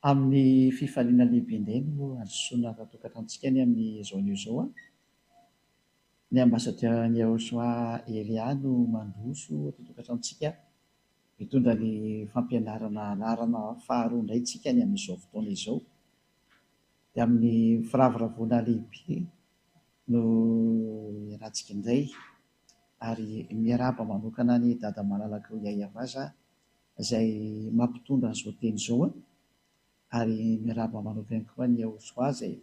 Amin'ny fifaliana lehibe indray no handrosoana ato an-tokantranontsika anie amin'izao anio izao an! Ny Ambassadeur Yehoshua Elia no mandroso ato an-tokantranontsika mitondra ny fampianarana laharana faharoa indray tsika ny amin'izao fotoana izao. Dia amin'ny firavoravoana lehibe no iarahantsika indray ary miarahaba manokana an'i Dada malalako Yayavaza izay mampitondra an'izao teny izao ary miarahaba manokana ihany koa an'i Yahosoa izay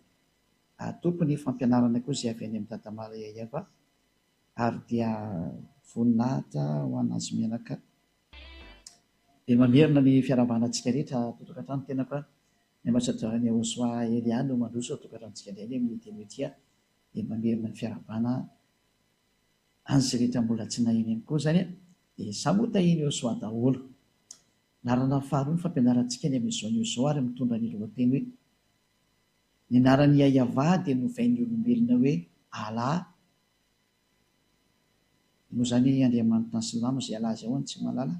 tompon'ny fampianarana koa izay avy any amin'i Dada Malala Yayava ary dia voninahitra ho an'azy mianaka. Dia mamerina ny fiarahabana antsika rehetra ato an-tokantrano tenako a, ny ambasadaoran'i Yahosoa Elia no mandroso ao an-tokantranontsika indray anie amin'ity anio ity a, dia mamerina ny fiarahabana An'izay rehetra mbola tsy naheno ihany koa izany dia samy ho tahian'i Yehosua daholo. Laharana faharoa ny fampianarantsika ny amin'izao anio izao ary mitondra ny lohateny hoe Ny anaran'i Yaiavah dia novain'ny olombelona hoe Allah, moa izany Andriamanitra ny silamo izay Allah izay ho'a no tsy mahalala,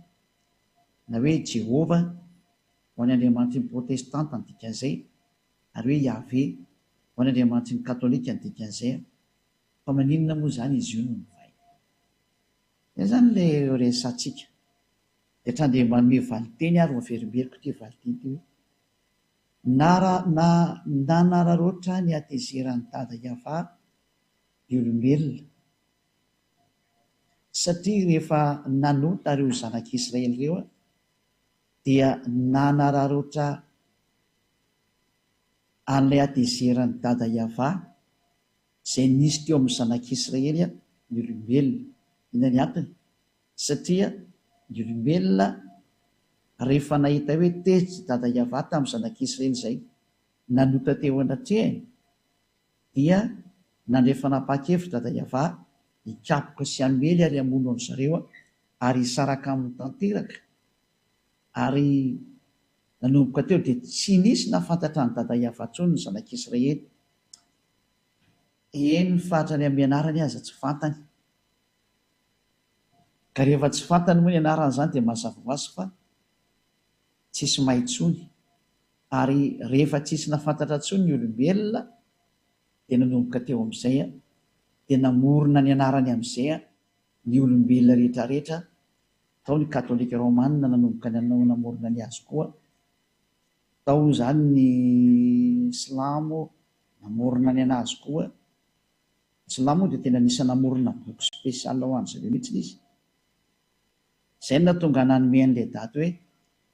na hoe Jehovah ho an'ny Andriamanitry ny protestanta ny dikan'izay, ary hoe Yahveh ho an'ny Andriamanitry ny katolika ny dikan'izay. Fa maninona moa izany izy io no novaina? Izay izany ilay resatsika. Dia hatrany dia manome valinteny ary averimberiko ity valinteny ity hoe, Nara na nanararaotra ny hatezeran'i Dada Yavah ny olombelona, satria rehefa nanota ireo zanak'Israely ireo dia nanararaotra an'ilay hatezeran'i Dada Yavah izay nisy teo amin'ny zanak'Israely ny olombelona. Inona ny antony? Satria ny olombelona rehefa nahita hoe tezitra i Dada Yavah tamin'ny zanak'Israely izay nanota teo anatrehany dia nandray fanapahan-kevitra Dada Yavah hikapoka sy hamely ary hamono an-dry zareo ary hisaraka aminy tanteraka ary nanomboka teo dia tsy nisy nahafantatra an'i Dada Yavah intsony ny zanak'Israely. Eny fa hatrany amin'ny anarany aza tsy fantany. Ka rehefa tsy fantany moa ny anarany izany dia mazava ho azy fa tsisy mahay intsony. Ary rehefa tsisy nahafantatra intsony ny olombelona dia nanomboka teo amin'izay dia namorona ny anarany amin'izay ny olombelona rehetra rehetra, tao ny katolika romana nanomboka namorona ny azy koa, Tao izany ny silamo namorona ny anazy koa. Ny silamo moa dia tena anisan'ny namorona boky spécial ho an-dry zareo mihitsy izy. Izay no nahatonga nanome an'ilay daty hoe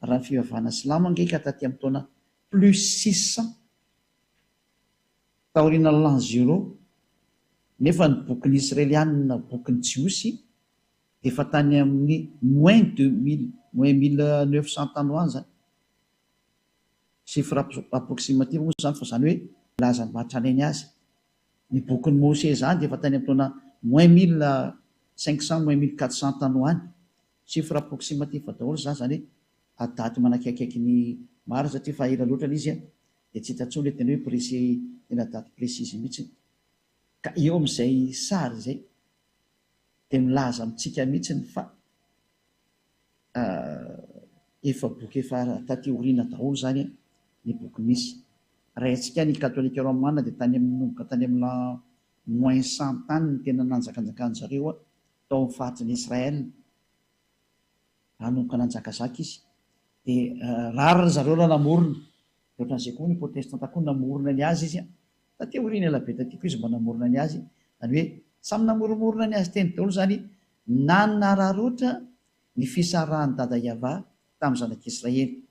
raha ny fivavahana silamo ange ka taty amin'ny taona plus 600 taorian'ny l'an zéro, nefa ny bokin'ny israelianina, bokin'ny jiosy dia efa tany amin'ny moins 2000, moins 1900 tany ho any izany. Chiffre approximatif moa izany fa izany hoe milaza ny maha tranainy azy. Ny bokin'i Mose izany dia efa tany amin'ny taona moins 1500, moins 1400 tany ho any. Chiffre approximatif daholo izany, izany hoe daty manakaikaiky ny marina satria efa ela loatra ilay izy dia tsy hita intsony ilay tena hoe précis, tena daty précise mihitsy. Ka eo amin'izay sary izay dia milaza amintsika mihitsy fa Efa boky efa taty aoriana daholo izany ny boky misy. Raha antsika ny katolika romana dia tany amin'ny nanomboka tany amin'ny l'an moins 100 tany no tena nanjakanjakan-dry zareo tao amin'ny faritry ny Israël. Nanomboka nanjakazaka izy. Dia rare ry zareo raha namorona. Dia ohatran'izay koa ny protestanta koa namorona ny azy izy. Taty aoriana ela be taty koa izy mba namorona ny azy. Izany hoe samy namoromorona ny azy teny daholo izany Nanararaotra ny fisarahan'i Dada Yavah tamin'ny zanak'Israely,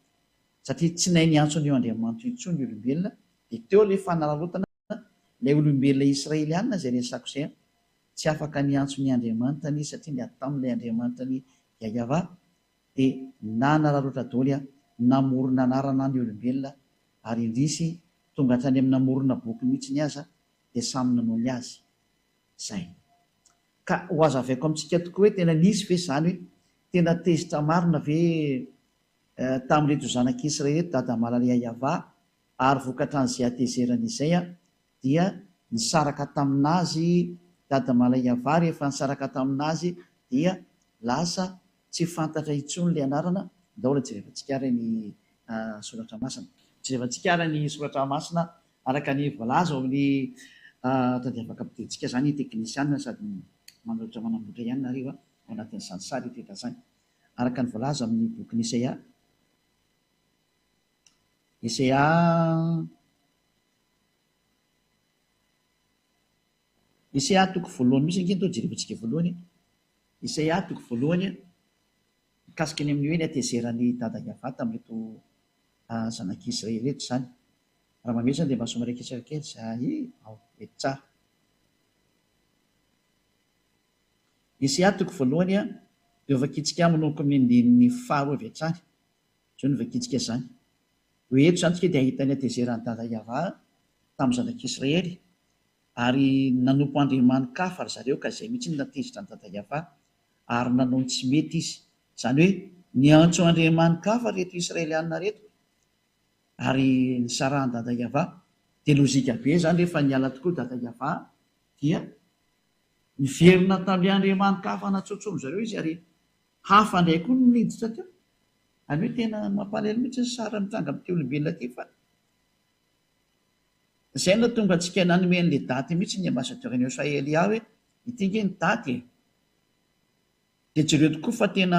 satria tsy nahay niantso an'io Andriamanitra io intsony ny olombelona, dia teo ilay fanararaotana ilay olombelona israelianina izay resako izay, tsy afaka niantso ny Andriamanitany izy satria niady tamin'ilay Andriamanitany Yavah, dia nanararaotra daholo namorona anarana ny olombelona, ary indrisy tonga hatrany amin'ny namorona boky mihitsiny aza dia samy nanao ny azy. Zay. Ka ho hazavaiko amintsika tokoa hoe tena nisy ve izany hoe tena tezitra marina ve tamin'ireto zanak'Israely ireto Dada Malala Yavah ary vokatran'izay hatezerany izay dia nisaraka tamin'azy Dada Malala Yavah rehefa nisaraka tamin'azy dia lasa tsy fantatra intsony ilay anarana, ndao aloha jerevantsika ary ny soratra masina. Jerevantsika ary ny soratra masina araka ny voalaza ao amin'ny tadiavaka ampidintsika izany teknisianina sady manoratra manamboatra ihany nareo ao anatin'izany sary teto izany. Araka ny voalaza amin'ny bokin'i Isaia. Isaia Isaia toko voalohany mihitsy ange no jerevantsika voalohany e. Isaia toko voalohany mikasika ny amin'ny hoe ny hatezeran'i Dada Yavah tamin'ireto zanak'i Israely ireto izany. Raha mamehy izany dia mba somary akisaka kely izay ao, mety tsara. Isaia toko voalohany dia hovakintsika manomboka amin'ny andininy faharoa avy hatrany. Izao no vakintsika izany. Hoe eto izany isika dia hahita ny hatezeran'i Dada Yavah tamin'ny zanak'Israely ary nanompo andriamani-kafa ry zareo ka izay mihitsy no nahatezitra an'i Dada Yavah ary nanao ny tsy mety izy. Izany hoe niantso andriamani-kafa ireto Israelianina ireto ary nisarahan'i Dada Yavah. Dia lojika be izany rehefa niala tokoa Dada Yavah dia niverina tamin'ilay andriamani-kafa natsotsomin-dry zareo izy ary Hafa indray koa no niditra teo. Any hoe tena mampalahelo mihitsy ny sary mitranga amin'ity olombelona ity fa izay no nahatonga antsika nanome an'ilay daty mihitsy ny ambassadeur an'i Australia hoe ity ange ny daty e! Dia jereo tokoa fa tena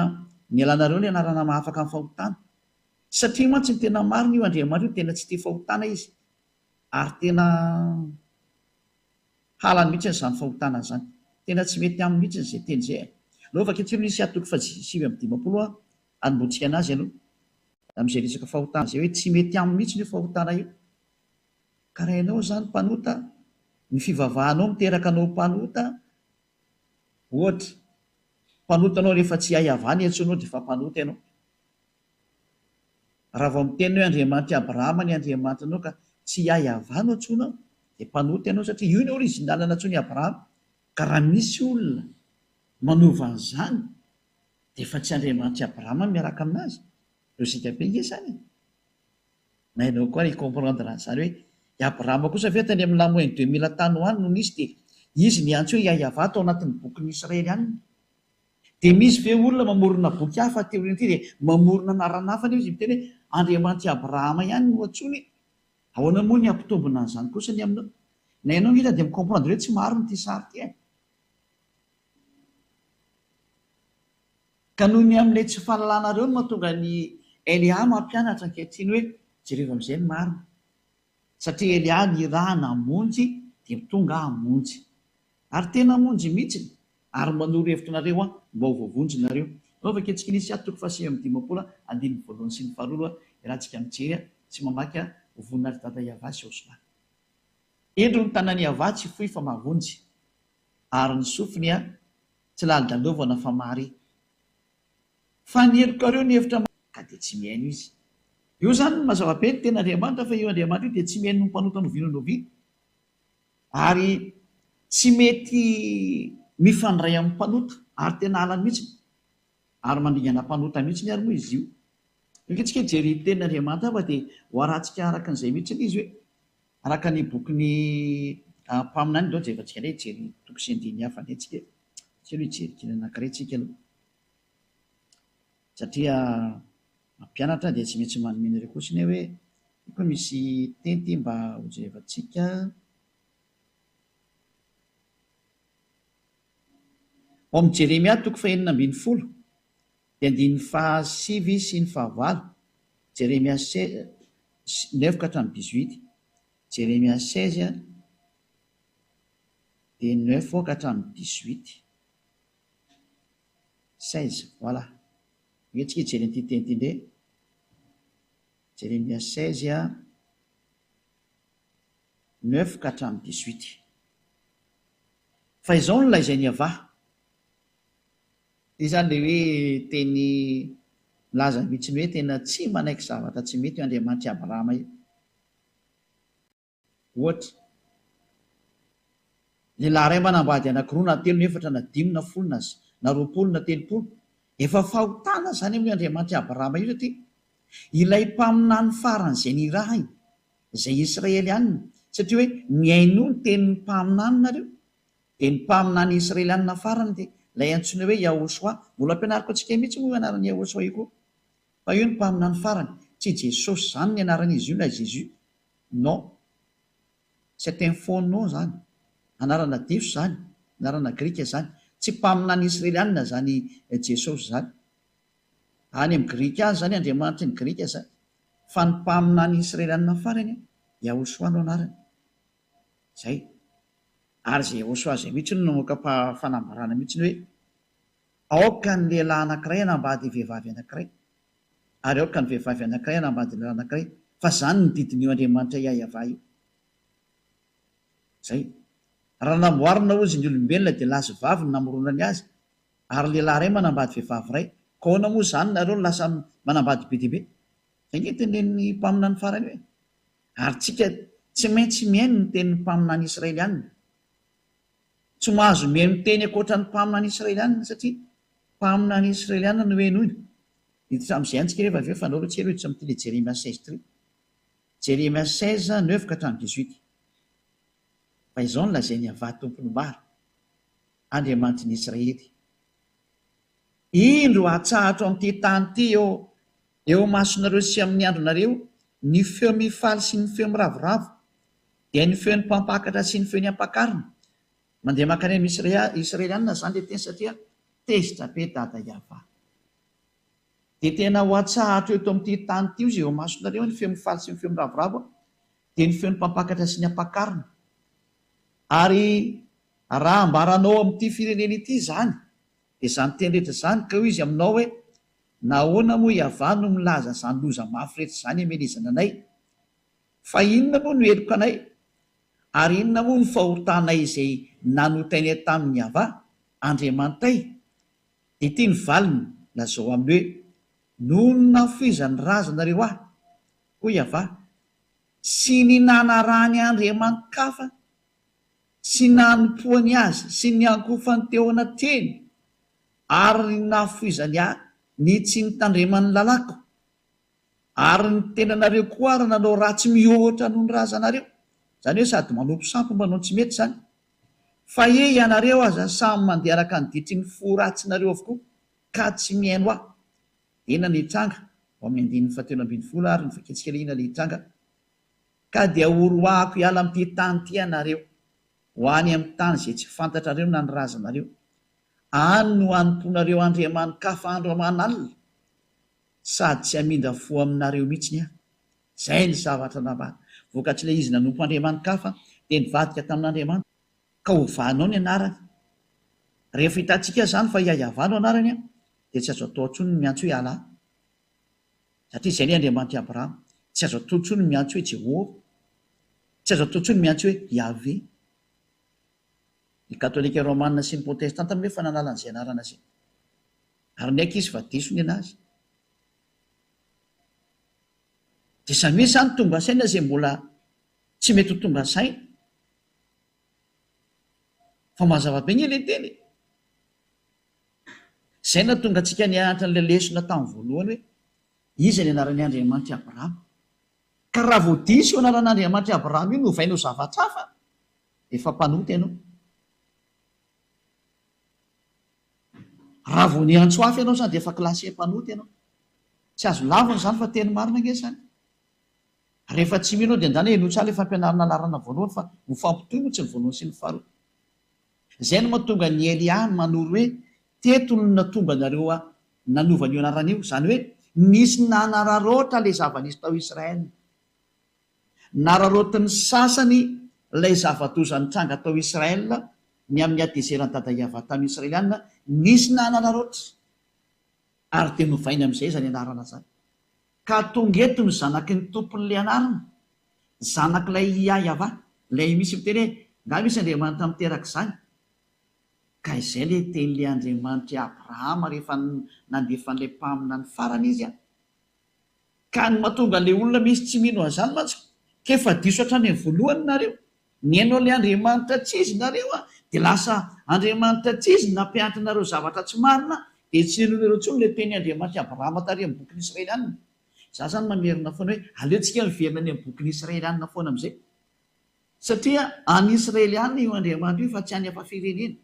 nialanareo ilay anarana mahafaka ny fahotana. Satria mantsy ny tena marina io Andriamanitra io tena tsy tia fahotana izy ary tena Halany mihitsy izany fahotana izany. Tena tsy mety aminy mihitsy izay teny izay e. Aleo vakio tsirony Isa toko faha 59 a, anombohantsika anazy aloha. Amin'izay resaka fahotana izay hoe tsy mety aminy mihitsy io fahotana io. Ka raha ianao izany mpanota, ny fivavahanao miteraka anao mpanota, ohatra, mpanota anao rehefa tsy hay avany iantsoanao dia efa mpanota ianao. Raha vao miteny hoe Andriamanitr'i Abrahama ny Andriamanitranao ka tsy i Yavah no antsoinao dia mpanota ianao satria io ny original nantsoin'i Abrahama ka raha misy olona manova an'izany dia efa tsy Andriamanitr'i Abrahama no miaraka aminazy. Logique be nge izany e! Na ianao koa ary hi-comprendre an'izany hoe i Abrahama kosa ve tany amin'ny l'an moins 2000 tany ho any no nisy dia izy niantso hoe Yavah tao anatin'ny bokin'ny Israely any. Dia misy ve olona mamorona boky hafa aty aoriana aty dia mamorona anarana hafa nefa izy miteny hoe Andriamanitr'i Abrahama ihany no antsoiny e? Ahoana moa ny hampitombina an'izany kosa ny aminao? Na ianao ange dia mi-comprendre hoe tsy marina ity sary ity e! Ka noho ny amin'ilay tsy fahalalanareo no mahatonga an'i Elia mampianatra ankehitriny hoe jereo amin'izay ny marina. Satria Elia nirahana hamonjy dia tonga hamonjy. Ary tena hamonjy mihitsiny. Ary manoro hevitra anareo aho mba ho voavonjy nareo. Anaovako hetsika nisy ato toko faha 59 andininy voalohany sy ny faharoa aloha iarahantsika mijery sy mamaky ho voninahitr'i Dada Yavah sy Osman. Indro ny tanan'i Yavah tsy fohy fa mahavonjy, ary ny sofiny tsy lalodalovana fa mahare. Fa ny helokareo ny hevitra Ka dia tsy mihaino izy. Io izany no mazava be ny tena Andriamanitra fa io Andriamanitra io dia tsy mihaino ny mpanota n'oviana n'oviana. Ary tsy mety mifandray amin'ny mpanota ary tena halany mihitsy ary mandringana mpanota mihitsy ary moa izy io. Io ange tsika hijery tenin'Andriamanitra fa dia ho arahantsika araka an'izay mihitsy ilay izy hoe araka ny bokin'ny mpaminany ndao jerevantsika indray hijery toko sy andininy hafa indray tsika e. Tsy aloha hijery kely anankiray tsika aloha satria mampianatra dia tsy maintsy manome anareo kosa anie hoe io koa misy teny ity mba hojerevantsika. Ao amin'ny Jeremia toko fahenina ambin'ny folo dia andininy fahasivy sy ny fahavalo, Jeremia neuf ka hatramin'ny dix-huit, Jeremia 16 dia neuf ka hatramin'ny 18. 16, voilà. Andeha tsika hijery an'ity teny ity indray. Jeremia 16, neuf ka hatramin'ny 18. Fa izao no lazain'i Yavah. Ity izany ilay hoe teny milaza mihitsy ny hoe tena tsy manaiky zavatra tsy mety io Andriamanitr'i Abrahama io. Ohatra, lehilahy iray manambady anankiroa na telo na efatra na dimy na folo na na 20 na 30. Efa fahotana izany amin'io Andriamanitr'i Abrahama io satria ilay mpaminany farany izay nirahiny, izay Israelianina, satria hoe mihainoa ny tenin'ny mpaminany nareo, dia ny mpaminany Israelianina farany dia ilay antsoina hoe Yahoshua. Mbola ampianariko antsika mihitsy moa io anaran'i Yahoshua io koa. Fa io ny mpaminany farany. Tsy Jesosy izany ny anaran'izy io na Jésus. Non. C'est un faux nom izany. Anarana diso izany. Anarana grika izany. Tsy mpaminany israelianina izany Jesosy izany. Any amin'ny grika any izany Andriamanitry ny grika izany. Fa ny mpaminany israelianina farany, Yahoshua no anarany. Izay. Ary izay Yahoshua izay mihitsy no namoaka fanambarana mihitsy hoe aoka ny lehilahy anankiray hanambady vehivavy anankiray. Ary aoka ny vehivavy anankiray hanambady lehilahy anankiray, fa izany no didin'io Andriamanitra Iaiavah io. Izay. Raha namboarina hozy ny olombelona dia lahy sy vavy no namoronany azy, ary lehilahy iray manambady vehivavy iray, ka ahoana moa izany nareo no lasa manambady be dia be? Izay ange tenenin'ny mpaminany farany io e! Ary tsika tsy maintsy mihaino ny tenin'ny mpaminany israelianina. Tsy mahazo mihaino teny ankoatra ny mpaminany israelianina satria mpaminany israelianina no henoina. Hiditra amin'izay ihany tsika rehefa avy eo fa andao aloha tsy ela hiditra amin'ity le Jeremia 16 ity. Jeremia 16, neuf ka hatramin'ny dix-huit. Fa izao no lazain'i Yavah Tompon'ny maro, Andriamanitry ny Israely, Indro hatsahatro amin'ity tany ity eo eo imasonareo sy amin'ny andronareo ny feo mifaly sy ny feo miravoravo, dia ny feon'ny mpampakatra sy ny feon'ny ampakarina. Mandeha mankany amin'ny Israelianina izany ilay teny satria tezitra be Dada Yavah. Dia tena ho atsahatro eto amin'ity tany ity hozy eo imasonareo ny feo mifaly sy ny feo miravoravo, dia ny feon'ny mpampakatra sy ny ampakarina. Ary raha ambaranao amin'ity firenena ity izany, dia izany teny rehetra izany, ka hoy izy aminao hoe, Nahoana moa Yavah no milaza izany loza mafy rehetra izany hamelezana anay? Fa inona moa no helokanay? Ary inona moa no fahotanay izay nanotainay tamin'i Yavah, Andriamanitray? Dia ity ny valiny, lazao aminy hoe, Noho ny nafoizan'ny razanareo ahy, hoy Yavah, sy ny nanarahany andriamani-kafa, sy nanompoany azy, sy niankofany teo anatrehiny, ary ny nahafoizany ahy ny tsy nitandremany ny lalàko, ary ny tenanareo koa ary nanao ratsy mihoatra noho ny razanareo, izany hoe sady manompo sampy manao ny tsy mety izany, fa he ianareo aza samy mandeha araka ny ditry ny fo ratsinareo avokoa, ka tsy mihaino ahy. Inona no hitranga? Ao amin'ny andininy fahatelo ambin'ny folo ary ny vakintsika ilay inona ilay hitranga? Ka dia horoahako hiala amin'ity tany ity ianareo, ho any amin'ny tany izay tsy fantatrareo na ny razanareo. Any no hanompoanareo andriamani-kafa andro aman'alina, sady tsy hamindra fo aminareo mihitsy Aho. Izay ny zavatra nambara. Vokatr'ilay izy nanompo andriamani-kafa, dia nivadika tamin'Andriamanitra. Ka hovanao ny anarany. Rehefa hitantsika izany fa Yahyahavah no anarany, dia tsy azo atao intsony ny miantso hoe Allah. Satria izay ilay Andriamanitr'i Abrahama. Tsy azo atao intsony ny miantso hoe Jehovah. Tsy azo atao intsony ny miantso hoe Yahveh. Ny Katolika Romana sy ny Protestanta moa efa nanala an'izay anarana izay. Ary niaiky izy fa diso ny an'azy. Dia samia izany tonga saina izay mbola tsy mety ho tonga saina. Fa mazava be anie ilay teny e! Izay nahatonga antsika nianatra an'ilay lesona tamin'ny voalohany hoe, Iza ny anaran'i Andriamanitr'i Abrahama? Ka raha vao diso io anaran'Andriamanitr'i Abrahama io novaina ho zavatra hafa, dia efa mpanota ianao. Raha vao niantso hafa ianao izany dia efa classé mpanota ianao. Tsy azo lavina izany fa teny marina ange izany. Rehefa tsy mino dia ndana henoy tsara ilay fampianarana laharana voalohany fa mifampitohy moa tsy ny voalohany sy ny faharoa. Izay no mahatonga an'i Elia manoro hoe teto no nahatonga anareo nanova an'io anarana io. Izany hoe nisy nanararaotra ilay zava-nisy tao Israel. Nararaotin'ny sasany ilay zava-doza nitranga tao Israel ny amin'ny hatezeran'i Dada Yavah tamin'ny Israeliana, nisy nanararaotra ary dia novainy amin'izay izany anarana izany. Ka tonga eto ny zanaky ny tompon'ilay anarana, zanak'ilay Iaiavah, ilay misy miteny hoe, Nga misy Andriamanitra miteraka izany? Ka izay ilay tenin'ilay Andriamanitr'i Abrahama rehefa nandefa an'ilay mpaminany farany izy an! Ka ny mahatonga an'ilay olona misy tsy mino an'izany mantsy, k'efa diso hatrany amin'ny voalohany nareo, nihaino an'ilay Andriamanitra tsy izy nareo an, dia lasa Andriamanitra tsy izy no nampianatra anareo zavatra tsy marina, dia tsy henoinareo intsony ilay tenin'i Andriamanitr'i Abrahama tary amin'ny bokin'ny Israelianina. Za zany mamerina foana hoe aleo tsika miverina any amin'ny bokin'ny Israelianina foana amin'izay. Satria any Israely any io Andriamanitra io fa tsy any hafa firenena.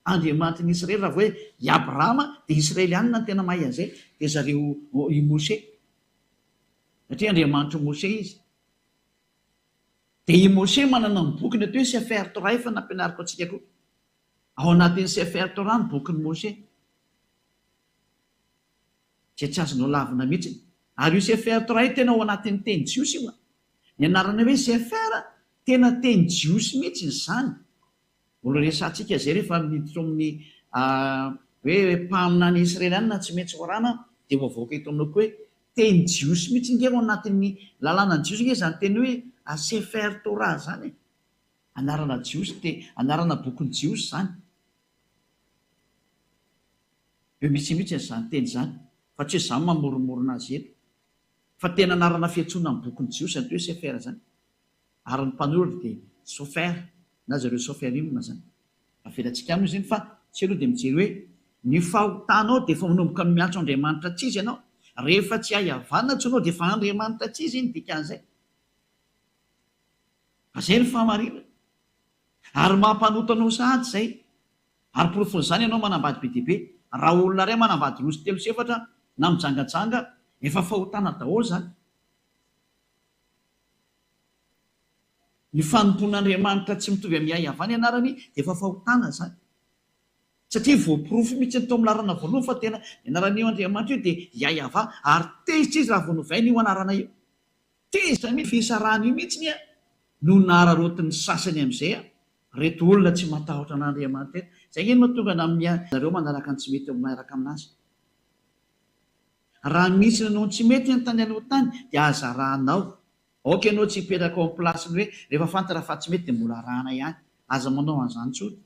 Andriamanitry ny Israely raha vao hoe i Abrahama dia Israelianina no tena mahay an'izay dia zareo i Moshe. Satria Andriamanitr'i Moshe Izy. Dia i Moshe manana ny bokiny atao hoe Sefer Torah efa nampianariko antsika koa. Ao anatin'ny Sefer Torah ny bokin'i Moshe. Izay tsy azonao lavina mihitsy. Ary io Sefer Torah io tena ao anatin'ny teny jiosy io an. Ny anarana hoe Sefer tena teny jiosy mihitsy izany. Mbola resahantsika izay rehefa miditra ao amin'ny hoe mpaminany israelianina tsy maintsy horana dia ho avoaka eto aminao koa hoe teny jiosy mihitsy nge ao anatin'ny lalànan'ny jiosy nge izany teny hoe Sefer Torah izany e. Anarana jiosy te anarana bokin'ny jiosy izany. Eo mihitsy mihitsy izany teny izany fa tsy hoe izaho mamoromorona azy eto. Fa tena anarana fiantsoana ny bokin'ny jiosy izany hoe Sefer izany. Ary ny mpanoratra dia Sofer na zareo Soferim izany. Avelantsika any moa izy iny fa tsy aloha dia mijery hoe ny fahotanao dia efa manomboka miantso Andriamanitra tsy izy ianao. Rehefa tsy hay havanana intsony ianao dia efa Andriamanitra tsy izy iny dikan'izay. Fa izay ny fahamarinana. Ary mampanota anao sahady izay. Ary porofon'izany ianao manambady be dia be. Raha olona iray manambady roa sy telo sy efatra na mijangajanga, efa fahotana daholo izany. Ny fanompoan'Andriamanitra tsy mitovy amin'ny ahy avy any anarany dia efa fahotana izany. Satria voaporofo mihitsy tao amin'ny laharana voalohany fa tena ny anaran'io Andriamanitra io dia Yahweh ary tezitra izy raha vao novaina io anarana io. Tezitra mihitsy fisarahana io mihitsy no nararaotin'ny sasany amin'izay reto olona tsy matahotra an'Andriamanitra ireto. Izay ange no mahatonga na amin'ny nareo manaraka ny tsy mety miaraka aminazy. Raha misy nanao ny tsy mety ny tany aloha tany dia aza arahanao. Aoka ianao tsy hipetraka ao amin'ny place-ny hoe rehefa fantatra fa tsy mety dia mbola arahana ihany. Aza manao an'izany intsony.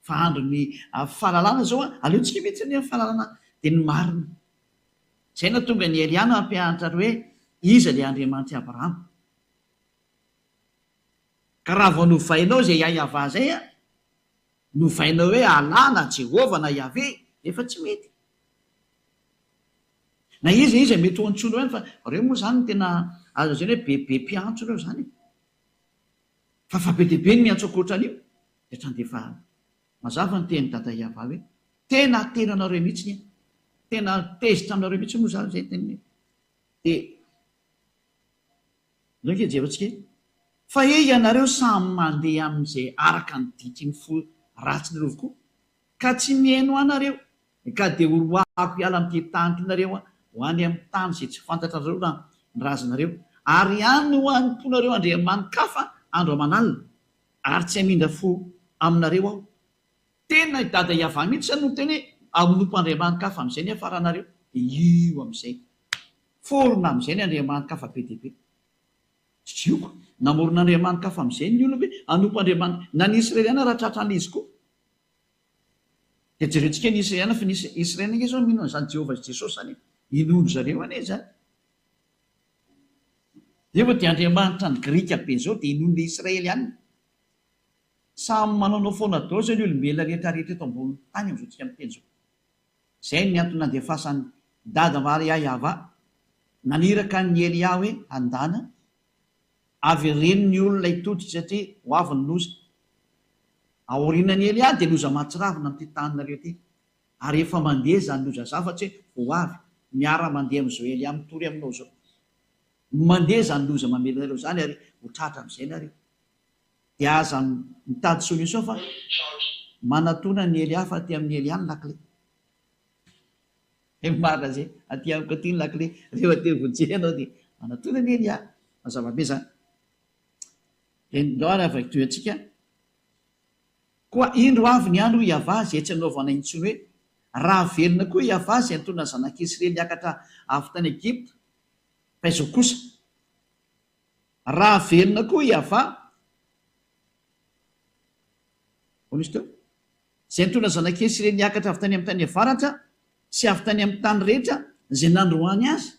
Fa andron'ny fahalalana izao an, aleontsika mihitsy anie ny fahalalana dia ny marina. Izay no nahatonga an'i Elia nampianatra ary hoe iza ilay Andriamanitr'i Abrahama. Ka raha vao novainao izay Yahweh izay an, novainao hoe Allah na Jehovah na Yahweh, efa tsy mety. Na iza iza mety ho antsoinao ihany fa reo moa zany no tena azo lazaina hoe be be mpiantso reo zany e. Fa fa be dia be ny miantso ankoatran'io dia hatrany dia efa mazava ny tenin'i Dada Yava hoe tena tena anareo mihitsy ny tena tezitra aminareo mihitsy moa zany zay teniny dia Ndao ange jerentsika e! Fa he ianareo samy mandeha amin'izay araka ny diky ny fo ratsinareo avokoa, ka tsy mihaino anareo, ka dia horoahako hiala amin'ity tany ity nareo ho any amin'ny tany izay tsy fantatrareo na ny razanareo, ary any no hanompoanareo andriamani-kafa andro aman'alina, ary tsy hamindra fo aminareo Aho. Tena i Dada Yavah mihitsy izany no niteny hoe hanompo andriamani-kafa amin'izay ny hiafaranareo, dia io amin'izay. Forona amin'izay ny andriamani-kafa be dia be. Jioko, namorona andriamani-kafa amin'izay ny olona hoe hanompo andriamani-, na ny Israeliana raha tratran'izy koa. Dia jerentsika ny Israeliana fa ny Israeliana ange izao mino an'izany Jehovah sy Jesosy izany e. Inoan-dry zareo anie izany. Nefa dia andriamanitra ny Grika be izao dia inoan'ilay Israeliana. Samy manaonao foana daholo izao ny olombelona rehetra rehetra eto ambonin'ny tany amin'izao tsika miteny izao. Izay ny antony nandefasan'i Dada Maria Yava naniraka an'i Elia hoe andana avereno ny olona hitodika satria ho avy ny loza. Aorianan'i Elia dia loza mahatsiravina amin'ity taninareo ity. Ary efa mandeha izany loza izany fa tsy hoe ho avy. Miara mandeha amin'izao Elia mitory aminao izao. Mandeha izany loza mamely anareo izany ary ho tratra amin'izay nareo. Dia aza mitady solution fa manatona an'i Elia fa aty amin'i Elia ny lakile. Ny marina zay, aty amiko aty ny lakile, rehefa te vonjena ianao dia manatona an'i Elia. Mazava be zany. Dia ndao ary avakio antsika. Koa indro avy ny andro hoy Yavah izay tsy hanaovana intsony hoe, Raha velona koa Yavah izay nitondra ny zanak'Israely niakatra avy tany Egypta, fa izao kosa, Raha velona koa i Yavah, ahoana izy teo? Izay nitondra zanak'i Isiraely niakatra avy tany amin'ny tany avaratra sy avy tany amin'ny tany rehetra izay nandroahany azy.